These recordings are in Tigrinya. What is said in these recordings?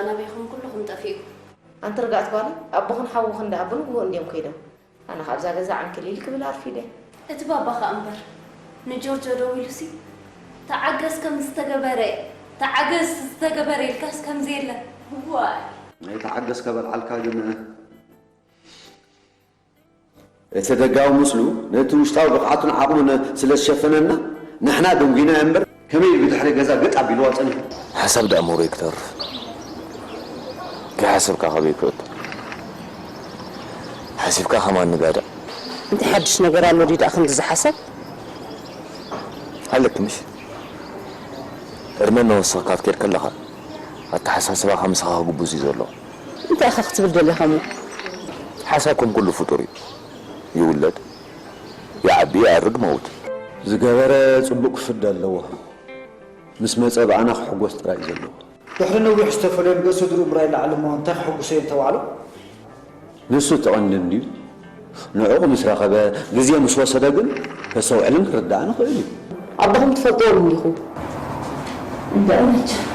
ናበይኹም ኩልኹም ጠፊእኩም? ኣንቲ ርግኣት ጓለይ፣ ኣቦኽን ሓውኽን ደኣ ብንግሆ እንድዮም ከይዶም። ኣነ ካብዛ ገዛ ዓንክሊል ክብል ኣርፊደ። እቲ ባባ ኸኣ እምበር፣ ንጆርጆ ደዊሉሲ፣ "ተዓገስ ከም ዝተገበረ፣ ተዓገስ ዝተገበረ" ኢልካስ ከም ዘየለ። ዋይ! ናይ ተዓገስ ከበልዓልካ ግን እቲ ደጋዊ ምስሉ ነቲ ውሽጣዊ ብቕዓቱን ዓቕሙን ስለ ዝሸፈነልና፣ ንሕና ደንጒናዮ እምበር፣ ከመይ ኢሉ ብድሕሪ ገዛ ገጥ ኣቢልዋ ጸኒሑ? ሓሳብ ደኣ ምሁረይ ክተርፍ። ከይሓሰብካ ካበይ ክእቱ? ሓሲብካ ከማን ንጋዳእ። እንታይ ሓድሽ ነገር ኣሎ ድዩ ደኣ ክንዲ ዝሓሰብ? ኣለኪ ምሽ? ዕድመ እናወሰኽካ ክትከድ ከለኻ፣ ኣተሓሳስባኻ ምሳኻ ክጉብዝ እዩ ዘሎ። እንታይ ኢኻ ክትብል ደሊኻ እሞ? ሓሳብ ከም ኩሉ ፍጡር እዩ። ይውለድ፣ ይዓቢ፣ ይኣርግ፣ መውት። ዝገበረ ጽቡቕ ክፍደ ኣለዎ። ምስ መጸ ብኣና ክሕጎስ ጥራይ እዩ ዘለዎ። ድሕሪ ነዊሕ ዝተፈልዮም ገጽ ስድርኡ ምራይ ላዕሊ እሞ እንታይ ክሕጉሶ እዮም ተባዕሉ? ንሱ እቲ ቀንዲ እንድዩ። ንዕኡ ምስ ረኸበ፣ ግዜ ምስ ወሰደ ግን ከስተውዕልን ክርዳእን ይኽእል እዩ። ኣቦኹም ትፈልጥዎም እንዲኹም? እንድዒ መቸም።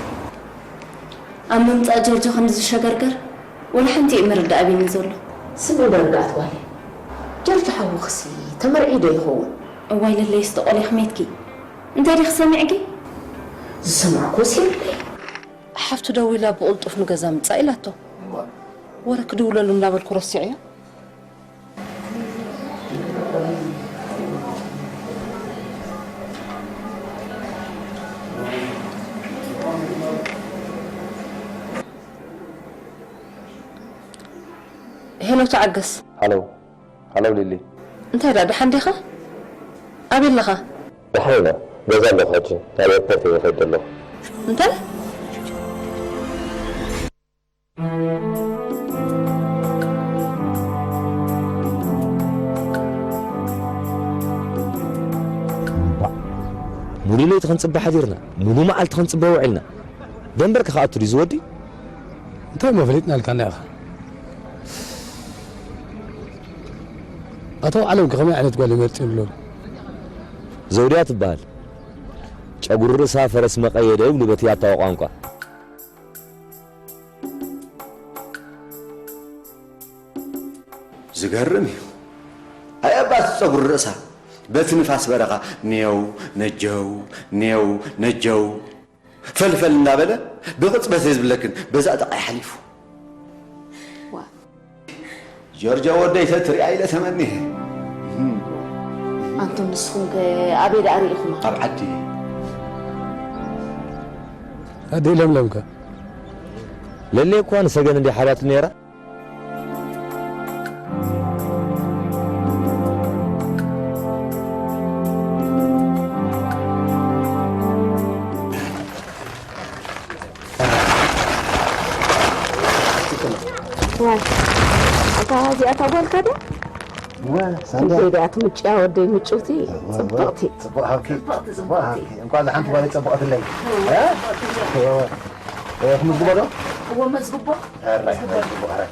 ኣብ ምምጻእ ጆርጆ ከም ዝሸገርገር ወላ ሓንቲ እዩ ምርዳእ ኣቢኒ ዘሎ። ስምዒ ዶ ርግኣት ጓለይ? ጆርጆ ሓውኽሲ ተመርዕዩ ዶ ይኸውን? እዋይ ለለይስ ተቖሊኽ ሜትኪ። እንታይ ዲኺ ሰሚዕኪ? ዝሰማዕኩዎስ የብለይ። ሓፍቱ ደዊላ ብቕልጡፍ ንገዛ ምጻእ ኢላቶ። ወረ ክድውለሉ እንዳበልኩ ረሲዐዮ። ሄሎ ተዓገስ። ሃሎ፣ ሃሎ ሊሊ። እንታይ ደኣ ደሓን ዲኻ? ኣበይ ኣለኻ? ደሓን ኢና። ገዛ ኣለኹ ሕጂ። ናብ ኤርፖርት እየ ዝኸይድ ዘለኹ። እንታይ? ሙሉ ለይቲ ክንጽበ ሓዲርና፣ ሙሉ መዓልቲ ክንጽበ ውዒልና። ደንበርካ ክኣቱ ድዩ ዝወዲ? እንታይ እሞ ፈሊጥናልካ እንዳ ኢኻ? ኣቶ ዓለም ከ ከመይ ዓይነት ጓል ይመርጽ ይብሉ? ዘውድያ ትበሃል። ጨጉሪ ርእሳ ፈረስ መቐየደ ይብሉ በቲ ያታዊ ቋንቋ። ዝገርም እዩ። ኣይ ኣባቲ ጸጉሪ ርእሳ በቲ ንፋስ በረኻ ኔው ነጀው ኔው ነጀው ፈልፈል እንዳበለ ብቕጽበት እየ ዝብለክን በዛ ጠቃይ ሓሊፉ። ዋ። ጆርጆ ወደይ ተትሪኣ ኢለ ተመኒየ። ኣንቱም ንስኹም ከ ኣበይ ደኣ ርኢኹማ? ኣብ ዓዲ። ኣደይ ለምለም ከ? ለሌ እኳ ንሰገን እንዲያ ሓዳቱ ነይራ። ዋይ፣ እታ እዚኣ እታ ጓልካ ድያ? እወ፣ ሳንድያ። ክንደይ ድኣ ትምጭያ ወደይ ምጭውቲ፣ እወ፣ እወ። ጽብቕቲ። ጽቡቕ ሃብኪ፣ ጽቡቕ ሃብኪ። እንኳን ዝሓንቲ ጓል ጸብቐትለይ። እ? እወ። እ፣ ክምዝግቦ ዶ? እወ፣ መዝግቦ። ሕራይ፣ መዝግቦ። መዝግቦ፣ ሕራይ።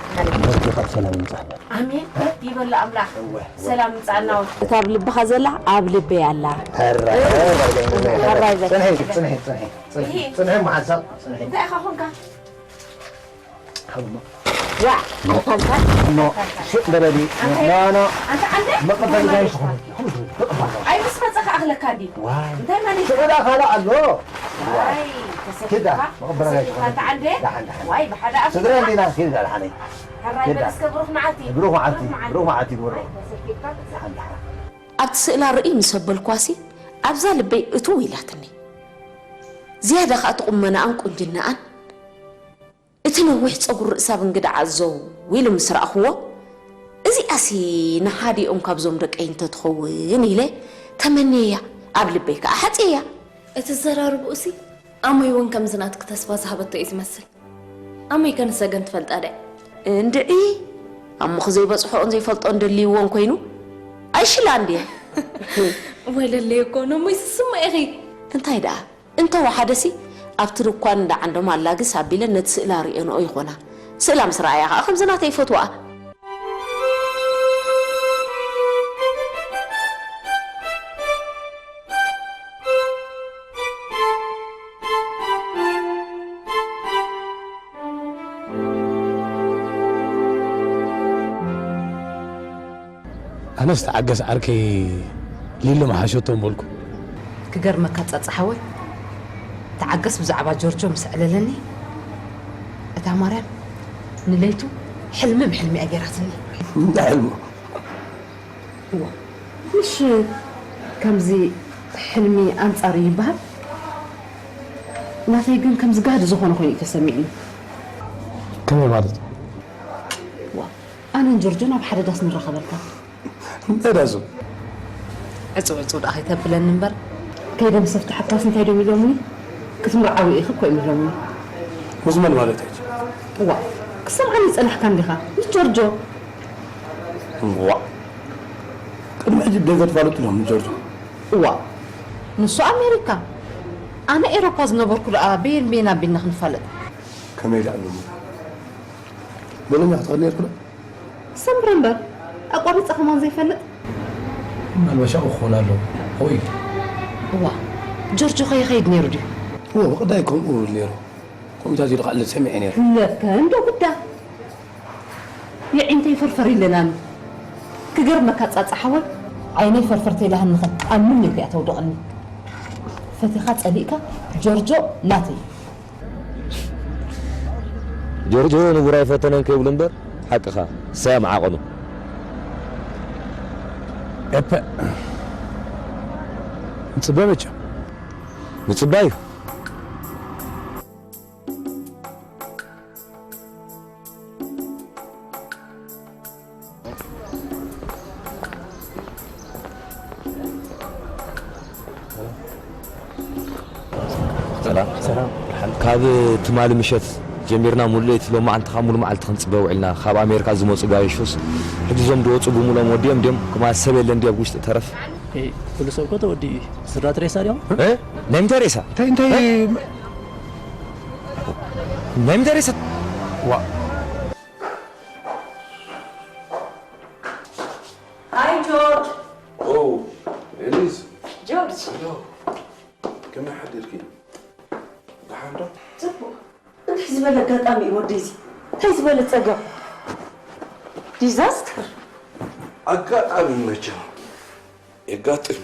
መዝግቦ፣ ሰላም ይምጻእ። ኣሜን። ይበል ኣምላኽ። እወ፣ እወ። ሰላም ይምጻእና። እታ ኣብ ልብኻ ዘላ ኣብ ልበይ ኣላ። ሕራይ፣ እ፣ ሕራይ፣ ሕራይ። ሕራይ በል። ጽንሒ፣ ጽንሒ፣ ጽንሒ፣ ጽንሒ። ይሄ። ጽንሒ፣ መሓሳብ፣ ጽንሒ። እንታይ ኢኻ ኾንካ? ዋዕ፣ ኣታልካ? ኖ፣ ሽጥ በለኒ። ኣንተ ኖ፣ ኖ። ኣንተ ዓንደ? መቐበል እንታይ ጋይስ ማለት ኾነ። እዩ? ኣይ፣ ምስ መጸኻ ኣኽለካ እንዲ። ዋይ። እንታይ ማለት እዩ? ሽዑ ዳ ካልእ ኣሎ። ዋይ፣ ኪዳ፣ ተሰኪፍካ፣ መቐበል ጋይስ ተሰኪፍካ ኾነ። ኣንተ ዓንደ? ደሓን፣ ደሓን። ዋይ፣ ብሓደ ኣፍ ስድራ ኢኻ። እንዲና፣ ኪዳ፣ ደሓን። ሕራይ ኪዳ። በል እስከ ብሩኽ መዓልቲ። ብሩኽ መዓልቲ፣ ብሩኽ መዓልቲ። ብሩኽ መዓልቲ ግበሮ። ዋይ፣ ተሰኪፍካ ትጸ- ደሓን፣ ደሓን። ኣብቲ ስእላ ርእይ ምስ ኣበልኳሲ፣ ኣብዛ ልበይ እትው ኢላትኒ። ዝያዳ ኸኣ እቲ ቁመናኣን ቁንጅናኣን እቲ ነዊሕ ጸጉሪ ርእሳ ብእንግድዓ ዘው ኢሉ ምስ ረኣኹዎ፣ "እዚኣሲ ንሓዲኦም ካብዞም ደቀይ እንተትኸውን" ኢለ ተመንየያ፣ ኣብ ልበይ ከኣ ሓጽየያ። እቲ ዘራርብኡሲ ኣሞይ እውን ከምዚ ናትኪ ተስፋ ዝሃበቶ እዩ ዝመስል። ኣሞይ ከ ንሰገን ትፈልጣ ድያ? እንድዒ፣ ኣሞኺ ዘይበጽሖኦን ዘይፈልጦን ደልይዎን ኮይኑ፣ ኣይሽላን ድየ? ወይ ለለየ እኮ፣ ነሞይ ስስማ ኢኺ። እንታይ ደኣ? እንተ ወሓደሲ፣ ኣብቲ ድኳን እንዳ ዓንዶም ኣላግስ ኣቢለን ነቲ ስእላ ርእየንኦ ይኾና። ስእላ ምስ ረኣያ ኸኣ ከምዚ ናተይ ይፈትወኣ። ኣነስ ተዓገስ ዓርከይ ሊሎ መሓሸቶ ምበልኩ። ክገርመካ ጸጸ ሓወይ፣ ተዓገስ ብዛዕባ ጆርጆ ምስ ኣዕለለኒ፣ እታ ማርያም ንለይቱ ሕልሚ ብሕልሚ እያ ገይራትኒ። እንታይ ሕልሚ? እዋ፣ ምሽ ከምዚ ሕልሚ ኣንጻር እዩ ይበሃል። ናተይ ግን ከምዚ ጋህዲ ዝኾነ ኮይኑ እዩ ተሰሚዑኒ። ከመይ ማለት? ዋ፣ ኣነን ጆርጆን ኣብ ሓደ ዳስ ንራኸበልካ። እንታይ ዳሱ? ዕጹ ዕጹ ደኣ ከይተብለኒ እምበር። ከይደ ምስ ኣፍታሕካስ እንታይ ደም ኢሎምኒ? ክትምርዓዊ ኢኺ እኮ እዮም ኢሎምኒ። ምስ መን ማለት እዩ? እዋ፣ ክሰምዓኒ ይጸናሕካ እንዲኻ? ምስ ጆርጆ። ዋ፣ ቅድሚ ሕጂ ብደገ ትፋለጡ ዲኹም ጆርጆ? እዋ፣ ንሱ ኣሜሪካ፣ ኣነ ኤሮፓ ዝነበርኩ ደኣ በየን በየን ኣቢልና ክንፋለጥ? ከመይ ደኣ ኣለዎ? በለኛ ክትኸድ ነርኩ ዶ? ሰምረ እምበር፣ ኣቋሪጸ ከማን ዘይፈልጥ? ምናልባሽ ኣብኡ ክኾን ኣለዎ። ወይ እዋ፣ ጆርጆ ከይኸይድ ነይሩ ድዩ? እዎ፣ ብቕዳይ ከምኡ ይብል ነይሩ። ከምታት ኢሉ ከዓ ሰሚዐ ነይሩ። ለከ እንዶ ግዳ የዒንተይ ፈርፈር ኢለናኒ። ክገርመካ ጻጻ ሓወይ፣ ዓይነይ ፈርፈር ተይላህንኸ ኣብ ምንዮት እያ ተውድቐኒ። ፈቲኻ ጸሊእካ ጆርጆ ናተይ። ጆርጆ ንቡር ኣይፈተነን ከይብሉ እምበር ሓቅኻ ሳም ዓቐኑ። ኤፐ ንጽበ መቸም። ምጽባይ እዩ። ሰላም። ሰላም። ካብ ትማሊ ምሸት ጀሚርና ሙሉ ለይቲ ሎማዓንቲ ካብ ሙሉ መዓልቲ ክንጽበ ውዒልና። ካብ ኣሜሪካ ዝመጹ ጋይሾስ ሕጂ እዞም ዝወጹ ብምሎም ወዲኦም ድዮም? ክማ ሰብ የለን ድዩ ኣብ ውሽጢ ተረፍ? ኩሉ ሰብ እኮ ተወዲኡ እዩ። ስድራ ትሬሳ ድዮም? እ? ናይ ምንታይ ሬሳ? እንታይ እንታይ ናይ ምንታይ ሬሳ? ዋ ሃይ ጆርጅ። ኦ ኤሊዝ፣ ጆርጅ። ከመይ ሓዲርኪ? ደሓን ዶ? ጽቡቕ። እንታይ ዝበለ ኣጋጣሚ እዩ ወደይ እዚ? እንታይ ዝበለ ጸገም? ዲዛስተር። ኣጋጣሚ መቸም የጋጥም።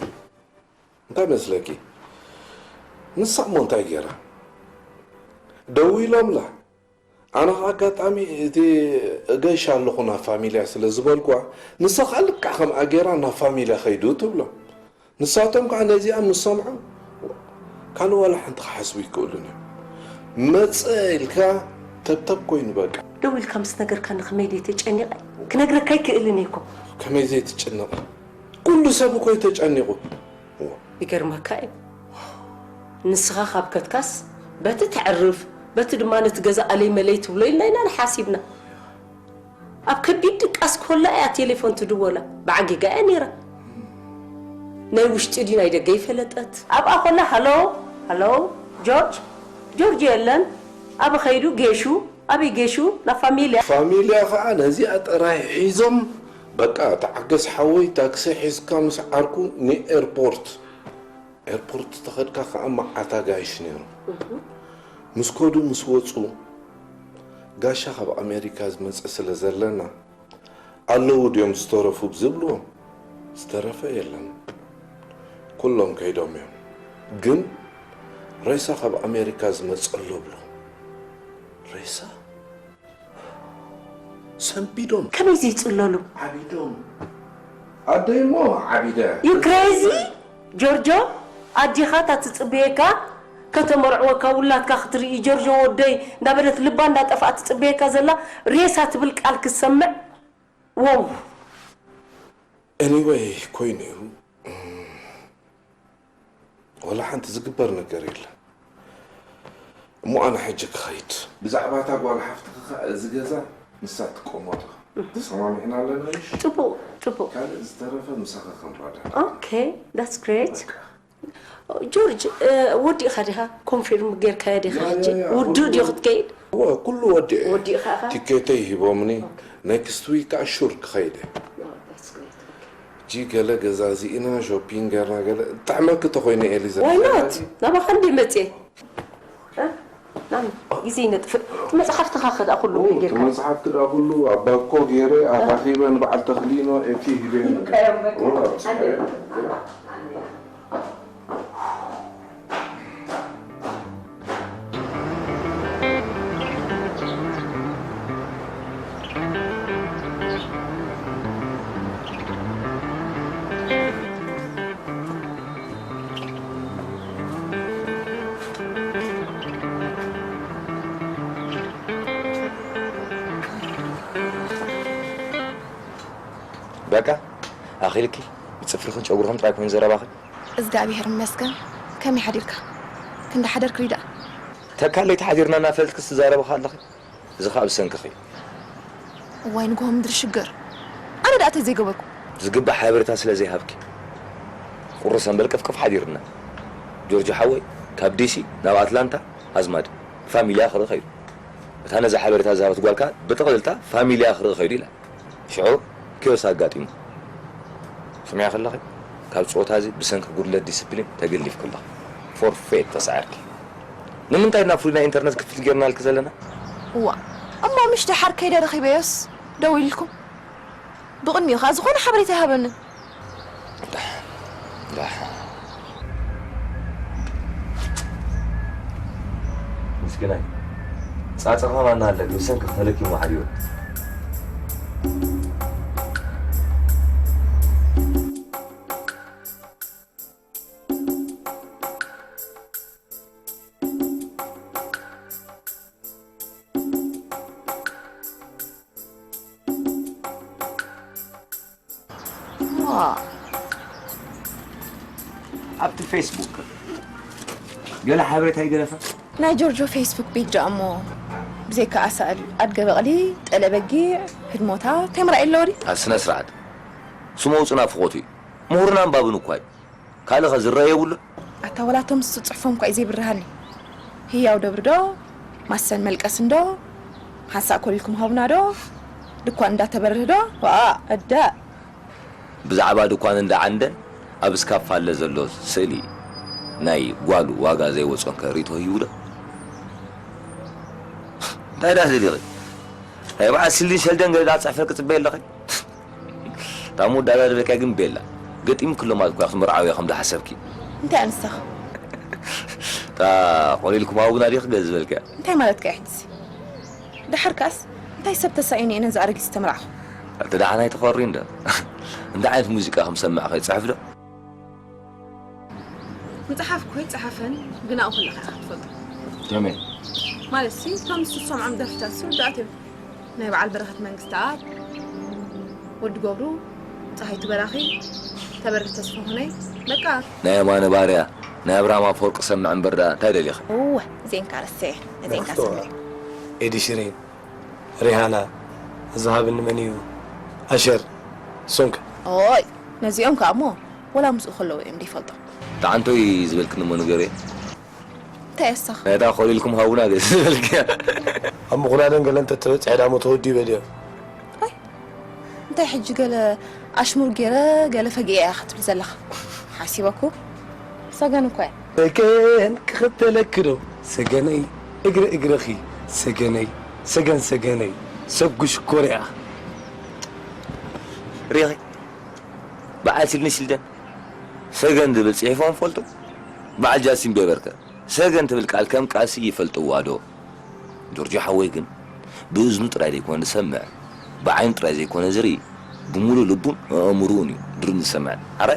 እንታይ መስለኪ? ንሳ እሞ እንታይ ገይራ? ደዊሎምላ። ኣነ ኸዓ ኣጋጣሚ እቲ እገይሽ ኣለኹ ናብ ፋሚልያ ስለ ዝበልኩዋ፣ ንሳ ኸዓ ልክዕ ከምኣ ገይራ ናብ ፋሚልያ ኸይዱ ትብሎ። ንሳቶም ከዓ ነዚኣ ምስ ሰምዑ፣ ካልእ ዋላ ሓንቲ ክሓስቡ ይክእሉን እዮም። መጸ ኢልካ ተብተብ ኮይኑ በቃ። ደው ኢልካ ምስ ነገርካኒ ከመይ ድየ ተጨኒቐ? ክነግረካ ኣይክእልን እየ እኮ። ከመይ ዘይትጭነቕ? ኩሉ ሰብ እኮ እዩ ተጨኒቑ። ይገርመካ እዩ። ንስኻ ካብ ከትካስ በቲ ተዕርፍ፣ በቲ ድማ ነቲ ገዛ ኣለይ መለይ ትብሎ ኢልና ኢና ንሓሲብና። ኣብ ከቢድ ድቃስ ኮላ እያ ቴሌፎን ትድወላ። ብዓጊጋ እያ ነይራ። ናይ ውሽጢ ድዩ ናይ ደገ ይፈለጠት። ኣብኣ ኮላ ሃሎ፣ ሃሎ፣ ጆርጅ፣ ጆርጅ የለን። ኣበ ኸይዱ ጌሹ፣ ኣበይ ጌሹ? ናብ ፋሚልያ። ፋሚልያ ኸዓ ነዚኣ ጥራይ ሒዞም፣ በቃ ተዓገስ ሓወይ፣ ታክሲ ሒዝካ ምስ ዓርኩ ንኤርፖርት። ኤርፖርት ተኸድካ ኸዓ መዓት ኣጋይሽ ነይሩ። ምስ ከዱ ምስ ወፁ፣ ጋሻ ካብ ኣሜሪካ ዝመፀ ስለ ዘለና፣ ኣለዉ ድዮም ዝተረፉ ብዝብልዎም፣ ዝተረፈ የለን። ኩሎም ከይዶም እዮም። ግን ሬሳ ካብ ኣሜሪካ ዝመፀ ኣሎ ብሎ። ሬሳ? ሰንቢዶም። ከመይ ዘይጽለሉ? ዓቢዶም። ኣደይ እሞ ዓቢዳ። You crazy? ጆርጆ፣ ኣዴኻ እታ ትጽበየካ፣ ከተመርዕወካ ውላድካ ክትርኢ፣ ጆርጆ ወደይ እንዳበለት ልባ እንዳጠፍኣት ትጽበየካ ዘላ፣ ሬሳ ትብል ቃል ክትሰምዕ? ዎው። Anyway፣ ኮይኑ እዩ። ወላ ሓንቲ ዝግበር ነገር የለን። እሞ ኣነ ሕጂ ክኸይድ። ብዛዕባ እታ ጓል ሓፍትኺ ኸኣ እዚ ገዛ ንሳ ትቀመጦ። ተሰማሚዕና ኣለና ምሽ? ጽቡቕ፣ ጽቡቕ። ካልእ ዝተረፈ ምሳኺ ክንረዳዳ። Okay, that's great. ጆርጅ፣ እ፣ ወዲእኻ ዲኻ? ኮንፊርም ጌርካዮ ዲኻ ሕጂ? ውዱእ ድዩ ክትከይድ? እወ፣ ኩሉ ወዲኤ። ወዲእኻ ኢኻ? ቲኬተይ ሂቦምኒ። ኔክስት ዊክ ከዓ ሹር ክኸይድ እየ። Oh, that's great. ጂ ገለ ገዛዚእና፣ ሾፒንግ ገርና፣ ገለ ጥዕመኪ ተኾይነ ኤሊዛ። Why not? ናባኻ እንዲ መጽየ። እ? ናም ግዜ ይነጥፍእ። እቲ መጽሓፍትኻ ከ ደኣ ኩሉ ኦ፣ እቲ ጌርካ? መጽሓፍቲ ደኣ ኩሉ ኣብ ባኮ ገይረ ኣኻኺበ ንበዓል ተኽሊኖ ኤኪ ሂበ። ሂብካዮም በቃ። ኦ፣ ኣብ ኣነ። ስራኤል። በቃ ኣኺልኪ። ጽፍርኽን ጨጉርኽን ጥራይ ኮይኑ ዘረባኺ። እዝጋብሄር ይመስገን። ከመይ ሓዲርካ? ክንዲ ሓደርክ ሪዳ። ተካል ለይቲ ሓዲርና እናፈለጥክስ ትዛረብኻ ኣለኺ። እዚ ኸኣ ብሰንክኺ። እዋይ ንግሆ ምድሪ ሽግር። ኣነ ደኣ ተዘይገበርኩ። ዝግባእ ሓበሬታ ስለ ዘይሃብኪ። ቁሪ ሰምበል ቅፍቅፍ ሓዲርና። ጆርጆ ሓወይ ካብ ዲሲ ናብ ኣትላንታ ኣዝማድ ፋሚልያ ክርኢ ከይዱ። እታ ነዛ ሓበሬታ ዝሃበት ጓል ከኣ ብጥቕልልታ ፋሚልያ ክርኢ ከይዱ ኢላ። ሽዑ ኪዮስ ኣጋጢሙ። ስምዒ ከለኺ፣ ካብ ጸወታ እዚ ብሰንኪ ጉድለት ዲስፕሊን ተገሊፍኪ ኣለኺ። ፎርፌት ተሳዒርኪ። ንምንታይ ኢና ፍሉይ ናይ ኢንተርነት ክፍሊት ጌርናልኪ ዘለና? እዋ፣ እሞ ምሽ ደሓር ከይደ ረኺበዮስ ደዊልኩም? ብቕድሚኡ ኸኣ ዝኾነ ሓበሬታ ኣይሃበንን። ዳሕ፣ ዳሕ። ምስኪናይ። ጻጸኻ ማና ኣለኪ፣ ብሰንኪ ተለኪሙ ሓዲሩ። ዋ። ኣብቲ ፌስቡክ ገለ ሓበሬታ ይገደፈ? ናይ ጆርጆ ፌስቡክ ቤት ደኣ እሞ፣ ብዘይካ ኣሳእል ኣድገ በቕሊ፣ ጠለ በጊዕ፣ ህድሞታ፣ እንታይ ምርኣይ ኣለዎ ድዩ? ኣብ ስነ ስርዓት። ስሙ ኣውጽእ ናፍቖቱ እዩ። ምሁርን ኣንባብን እኳ እዩ። ካልእ ኸ ዝረአ የብሉን? ኣታ ወላ እቶም ዝጽሕፎም እኳ እዩ ዘይብርሃኒ። ህያው ደብሪ ዶ? ማሰን መልቀስን ዶ? ሓንሳእ ኮሊልኩም ሃቡና ዶ? ድኳን እንዳተበርህ ዶ? ዋእ፣ እደ። ብዛዕባ ድኳን እንዳ ዓንደን ኣብ ስካፋለ ዘሎ ስእሊ ናይ ጓሉ ዋጋ ዘይወጾን ከ ሪቶ ሂቡ ዶ? እንታይ ደኣ ደሊኺ? ናይ በዓል ስልድን ሸልደን ገለ ደኣ ጽሕፈት ክጽበይ ኣለኺ? እታ መወዳእታ ዝበልክያ ግን ቤላ፣ ገጢምኪ ኣሎ ማለት እኮ እያ፣ ክትምርዓዊ እያ ከም ዝሓሰብኪ። እንታይ ኣንስኻ? እታ ቆሊልኩም ሃቡና ዲኺ ገለ ዝበልክያ? እንታይ ማለትካ እዩ ሕጂሲ? ደሓር ከኣስ እንታይ ሰብ ተሳኢኑ እየ ነዚ ኣረጊት ዝተመርዓኹ? ኣቲ ደሓን ኣይትኾሪ እንዶ። እንታይ ዓይነት ሙዚቃ ከም ሰማዕ ከይጽሕፍ ዶ? ምጽሓፍ እኮ ይጽሓፈን፣ ግን ኣብኡ ከለኻ ኢኻ ትፈልጦ። ከመይ? ማለትሲ፣ እቶም ንሱ ዝሰምዖም ደርፍታት ሲ ውዱኣት እዮም። ናይ በዓል በረኸት መንግስተኣብ፣ ወዲ ገብሩ፣ ጸሃይቱ በራኺ፣ ተበርህ ተስፋሁነይ፣ በቃ። ናይ የማነ ባርያ፣ ናይ ኣብርሃም ኣፈወርቂ ሰምዕ እምበር ደኣ እንታይ ደሊኺ? እወ፣ እዚኤን ከኣ ረስዐ፣ እዚኤን ከኣ ሰምዐ። ኤዲ ሽሬን፣ ሪሃና፣ እዚ ሃብኒ መን እዩ? ኣሸር፣ ሶንከ። ኦይ፣ ነዚኦም ከኣ እሞ፣ ወላ ምስኡ ከለዉ እዮም ዘይፈልጦም። ተዓንቶይ ዝበልክኒ እሞ ንገርየ። እንታይ ኣሳኽ? ነታ ኮሊልኩም ሃቡና ገለ ዝበልክያ። ኣብ ምኹናደን ገለ እንተተበጽሐ ዳሞ ተወዲኡ በልዮ። ኣይ፣ እንታይ ሕጂ ገለ ኣሽሙር ገይረ፣ ገለ ፈጊኤ እያ ክትብል ዘለኻ? ሓሲበኩ? ሰገን እኮ እያ። ሰገን ክኽተለኪ ዶ? ሰገነይ፣ እግሪ እግርኺ። ሰገነይ፣ ሰገን ሰገነይ፣ ሰጉ ሽኮሪያ። ሪኺ፣ በዓል ሲድኒ ሽልደን ሰገን ዝብል ጽሒፎም ፈልጡ? በዓል ጃስቲን ቤበርከ ሰገን ትብል ቃል ከም ቃልሲ ይፈልጥዋ ዶ? ጆርጆ ሓወይ ግን ብእዝኑ ጥራይ ዘይኮነ ዝሰምዕ፣ ብዓይኑ ጥራይ ዘይኮነ ዝርኢ፣ ብምሉእ ልቡን ኣእምሩኡን እዩ ድርም ዝሰምዕ። ኣረ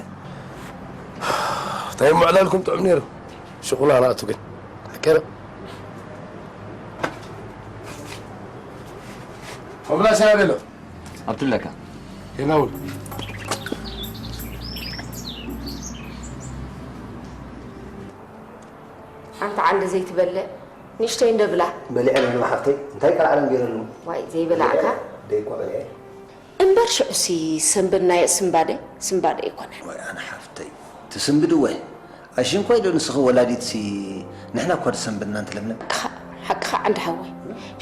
እንታይ ምዕላልኩም ጥዑም ነይሩ። ሽቑላ ንኣቱ ግን ኣከረ። ኮምላስ ኢና ደሎ። ኣብትለካ። የናውል። ኣንታ ዓንዲ ዘይትበልዕ ንእሽተይ እንዶ ብላ። በሊዐ ነንማ ሓፍተይ፣ እንታይ ቀልዓለም ገይረሉ? ዋይ፣ ዘይበላዕካ? በሊዐ፣ ደይኳ በሊዐ። እምበር ሽዑሲ ሰንበድናዮ ስምባደ፣ ስምባደ ኣይኮነን። ዋይ፣ ኣነ ሓፍተይ፣ ትስንብዲ ወ? ኣሽንኳይ ዶ ንስኺ ወላዲትሲ፣ ንሕና እኳ ድሰንበድና እንተ ለምለም። ሓቅኻ፣ ሓቅኻ ዓንዲ ሓወይ።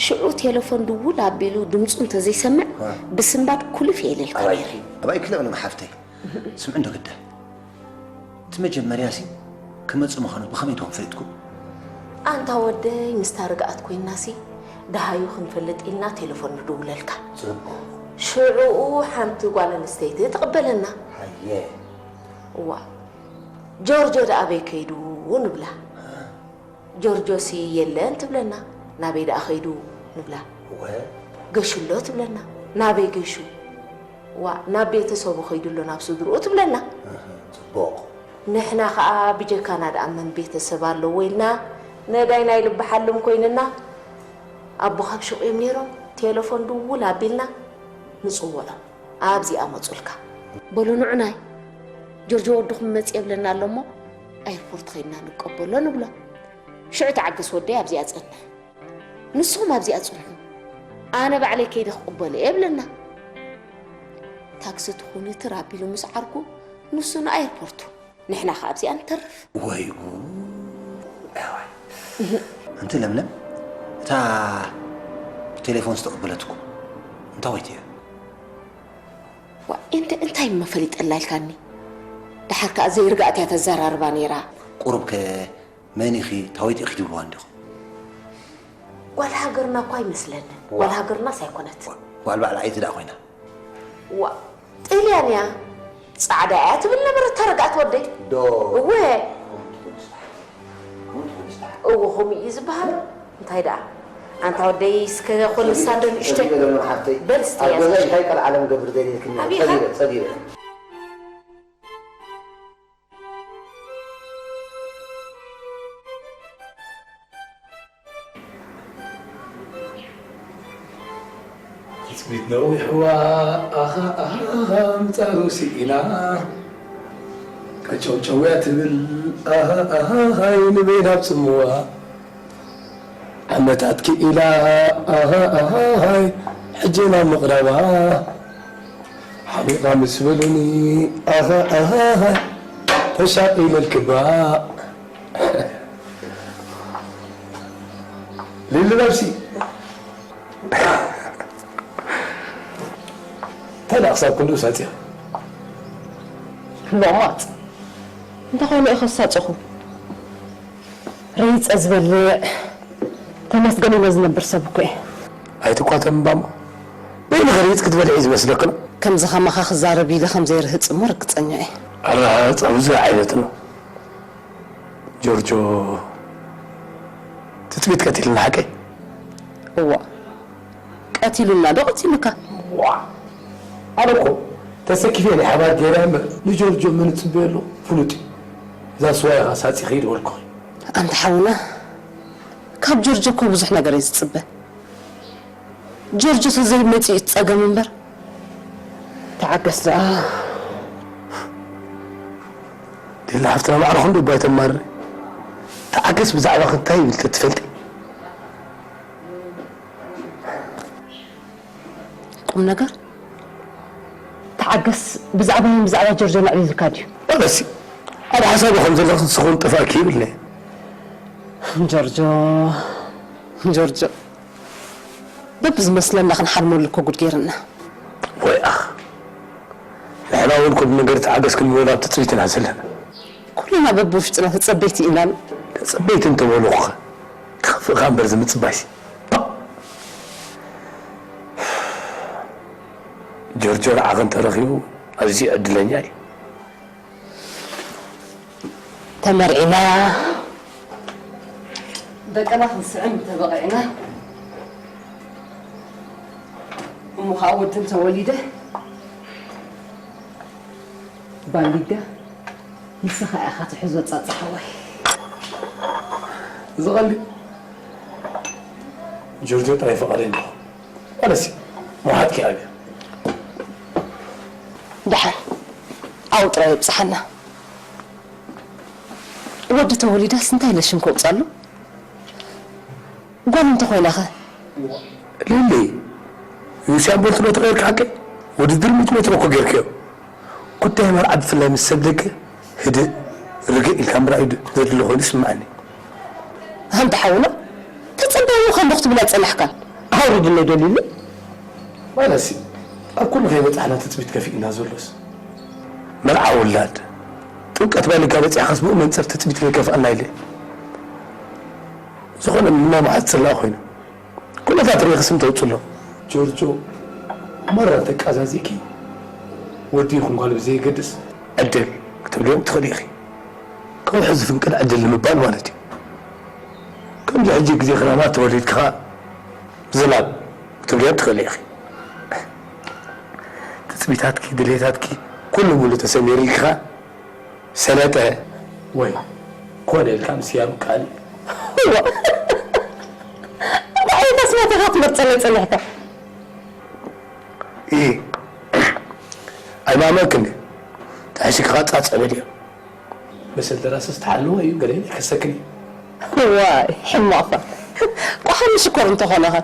ሽዑ ቴለፎን ድውል ኣቢሉ ድምፁ እንተዘይሰምዕ፣ ዋ። ብስንባድ ኩልፍ እየ ኢለልካ ኣባይ፣ ነይረ። ኣባይ ክለምለም ሓፍተይ። ስምዒ እንዶ ግዳ። እቲ መጀመርያሲ ክመጽእ ምዃኑ ብኸመይ ኢኹም ፈሊጥኩም? ኣንታ ወደይ፣ ምስታ ርግኣት ኮይንናሲ፣ ደሃዩ ክንፈልጥ ኢልና ቴሌፎን ንድውለልካ። ጽቡቕ። ሽዑኡ ሓንቲ ጓል ኣንስተይቲ ትቕበለና። ሃየ። እዋ፣ ጆርጆ ደኣ ኣበይ ከይዱ ንብላ። ጆርጆሲ የለን ትብለና። ናበይ ደኣ ከይዱ ንብላ። እወ። ገሹ ኣሎ ትብለና። ናበይ ገሹ? ዋ፣ ናብ ቤተሰቡ ከይዱ ኣሎ፣ ናብ ስድርኡ ትብለና። እህ፣ ጽቡቕ። ንሕና ኸኣ ብጀካና ደኣ መን ቤተሰብ ኣለዎ ኢልና ነዳይ ናይ ልቢ ሓልም ኮይንና፣ ኣቦ ካብ ሹቕ እዮም ነይሮም፣ ቴለፎን ድውል ኣቢልና ንጽውዖም። ኣብዚኣ መጹልካ። በሉ ንዑናይ፣ ጆርጆ ወድኹም መጽእ የብለና ኣሎ እሞ፣ ኣይርፖርት ኸይድና ንቀበሎ ንብሎ። ሽዑ ተዓገስ ወደይ ኣብዚኣ ጸንሕ። ንስኹም ኣብዚኣ ጽንሑ። ኣነ ባዕለይ ከይደ ክቕበሎ እየ ብለና። ታክሲ ትኹን ይትር ኣቢሉ ምስ ዓርኩ፣ ንሱ ንኣየርፖርቱ፣ ንሕና ኸኣ ኣብዚኣ ንተርፍ። ወይ ጉድ! ኣዋይ። ኣንቲ ለምለም፣ እታ ብቴሌፎን ዝተቐበለትኩም እንታወይቲ እያ? ዋ፣ እንተ-፣ እንታይ እሞ ፈሊጠላ ኢልካኒ? ደሓር ከኣ ዘይርጋእት እያ ተዘራርባ ነይራ። ቁሩብ ከ መን ኢኺ፣ ታወይቲ ኢኺ ትብልዋ እንዲኹም? ጓል ሃገርና እኳ ኣይመስለንን። ዋ። ጓል ሃገርናስ ኣይኮነት። ዋ፣ ጓል ባዕላ ኣይቲ ደኣ ኮይና። ዋ፣ ጥልያን እያ። ጻዕዳ እያ ትብል ነበረት፣ እታ ርግኣት ወደይ። ዶ? እወ። እወ፣ ከምኡ እዩ ዝበሃል። እንታይ ደኣ? ኣንታ ወደይ፣ እስከ ኮን ንሳ እንዶ ንእሽተይ። ጸጊበ ዶ ሓፍተይ? በል እስቲ ኣብ ያዝ። ገዛይ እንታይ ቀልዓለም ገብር ደልየክኒ? ኣቢኻ? ጸጊበ፣ ጸጊበ። ትጽቢት ነዊሕዋ፣ ኣኻ፣ ኣኻ፣ ኣኻ፣ ምጻሩ ስኢና። ቀጨውጨው እያ ትብል፣ ኣኻ፣ ኣኻ፣ ኣኻይ፣ ንበይና ኣብ ጽምዋ። ዓመታት ክኢላ፣ ኣኻ፣ ኣኻ፣ ኣኻይ፣ ሕጂ ናብ ምቕራባ። ሓሚቓ ምስ በሉኒ፣ ኣኻ፣ ኣኻ፣ ኣኻ፣ ተሻቒለ ልክባ። ልልባብሲ። እንታይ ደኣ ክሳብ ክንድኡ ሳጺኻ? ሎማጽ። እንተኾይኑ ኢኸ ዝሳጸኹ? ረይጸ ዝበልዕ፣ ተመስገን ኢለ ዝነብር ሰብ እኮ እየ። ኣይትቋተም እምባ እሞ። በይንኺ ረይጽ ክትበልዒ እዩ ዝመስለክን? ከምዚ ከማኻ ክዛረብ ኢለ ከም ዘይርህጽ እሞ ርግጸኛ እየ። ኣረሃህጻ ብዙሕ ዓይነት ነው። ጆርጆ፣ ትጽቢት ቀቲልና ሓቀይ? እዋ። ቀቲሉና ዶ ቀቲሉካ? ዋ! ኣነ እኮ ተሰኪፈ ናይ ሓባር ገይረ እምበር ንጆርጆ ምን እጽበዮ ኣለኹ ፍሉጥ እዩ። እዛ ስዋ ኢኻ ሳጺ ኸይድ በልኩኺ። ኣንታ ሓውና፣ ካብ ጆርጆ እኮ ብዙሕ ነገር እየ ዝጽበ። ጆርጆ ተዘይመጺኡ እቲ ጸገም እምበር። ተዓገስ ደኣ። ዴላ ሓፍትና ማዕረ ክንዱ እባ ኣይተማርሪ። ተዓገስ ብዛዕባኺ እንታይ ይብል ተትፈልጢ። ቁም ነገር? ተዓገስ ብዛዕባይን ብዛዕባ ጆርጆን ኣዕሊሉካ ድዩ? በለሲ፣ ኣብ ሓሳቡ ከም ዘለኺ ንስኺ እውን ጠፋእኪ ይብልኒ። ጆርጆ፣ ጆርጆ፣ በብዝመስለና ክንሓልመሉ እኮ ጉድ ገይርና። ወይ ኣኽ፣ ንሕና እውን ኩሉ ነገር ተዓገስ ክንብሎ ናብ ትጽቢት ኢና ዘለና። ኩልና በብውሽጥና ተጸበይቲ ኢና። ተጸበይቲ እንተበሉኹኸ? ክኸፍእ እኻ እምበር እዚ ምጽባይሲ። ጆርጆ ንዓኺ እንተረኺቡ ኣዝዩ ዕድለኛ እዩ። ተመርዒና፣ ደቅና ክንስዕም እንተበቒዕና፣ እሞ ኸዓ ወዲ እንተወሊደ፣ ባሊጋ ንስኻ ኢኻ ትሕዞ ጻጻ ሓወይ። እዚ ቐሊል ጆርጆ ጥራይ ፈቓደኛ። ዋለሲ፣ መውሓጥኪ ኣብዩ። ደሓን፣ ኣብኡ ጥራይ የብጽሓና። ወዲ ተወሊዳስ እንታይ ኢለ ሽም ከውጻሉ? ጓል እንተኾይናኸ? ሊሊ፣ ዩሲ ኣቦልቲ ዶ ተቐይርካ ሓቀይ? ውድድር ሚእቲ ሜትሮ እኮ ጌርክዮ። ጉዳይ መርዓ ብፍላይ ምስ ሰብ ደገ ህድእ ርግእ ኢልካ ምርኣዩ ድ-፣ ዘድሊ ኮይኑ ይስምዓኒ። ኣንታ ሓውና፣ ተጸበይዎ ከለኹ ትብል ኣይጸናሕካን። ኣውርድለይ ዶ ሊሊ? ማለትሲ፣ ኣብ ኩሉ ከይበጻሕና ትጽቢት ከፊእና ዘሎስ? መርዓ ውላድ፣ ጥምቀት ባሊጋ በጺሕካስ ብኡ መንጽር ትጽቢት ከይከፍኣና ኢለ። ዝኾነ ምንማማዓት ጽላእ ኮይኑ ኩነታት ርኢኺ ስም ተውጽሎ። ጆርጆ፣ ማራ ተቃዛዚኪ፣ ወዲ ይኹን ጓል ብዘየገድስ ዕድል ክትብልዮም ትኽእሊ ኢኺ። ከም ሕዚ ፍንቅል ዕድል ንምባል ማለት እዩ። ከምዚ ሕጂ ግዜ ክረማት ተወሊድካ ዝናብ ክትብልዮም ትኽእሊ ኢኺ። ትጽቢታትኪ፣ ድሌታትኪ ኩሉ ሙሉ ተሰሚርልካ ሰለጠ ወይ ኮነ ኢልካ ምስያም ይከኣል። እንታይ ዓይነት ኣስማት ኢኻ ትመርጸለይ ጸኒሕካ? ኢ ኣይማመክን። ጥሕሽካ ጻጸ በልዮ። መሰል ደራሲ ዝተሓለወ እዩ፣ ገለ ይከሰክን እዩ። ዋይ ሕማቕካ። ቆሓሚ ሽኮር እንተኾነኸ?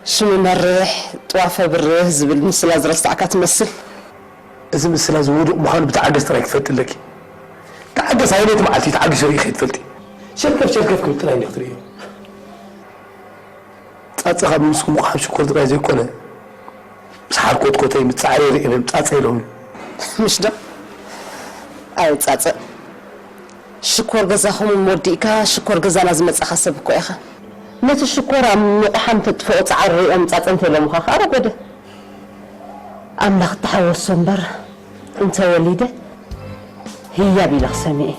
ሽሙ መርሕ፣ ጥዋፈ ብርህ ዝብል ምስላ ዝረሳዕካ ትመስል። እዚ ምስላ እዚ ውዱቕ ምዃኑ ብተዓገስ ጥራይ ክትፈልጢ ኣለኪ። ተዓገስ፣ ኣየነይቲ መዓልቲ ተዓጊሱ ርኢኺ ትፈልጢ? ሸልከፍ ሸልከፍ ክብል ጥራይ እንዲኺ ትርእዮ። ጻጸ ካብ ምስኩም ቆሓም ሽኮር ጥራይ ዘይኮነ፣ ምስ ሓርኮትኮተይ፣ ምስ ጻዕረይ ርእዮም እዮም ጻጸ ኢሎም። ምሽ ዶ? ኣይ ጻጸ። ሽኮር ገዛኹም ወዲእካ ሽኮር ገዛና ዝመጻኻ ሰብ እኮ ኢኻ። ነቲ ሽኮር ኣብ ምቑሓም ተጥፍኦ ጻዕሪ ርእዮም ጻጸ እንተኢሎምኻ ከኣ ረጎደ። ኣምላኽ ተሓወሶ እምበር እንተ ወሊደ ህያብ ኢለ ክሰምየ።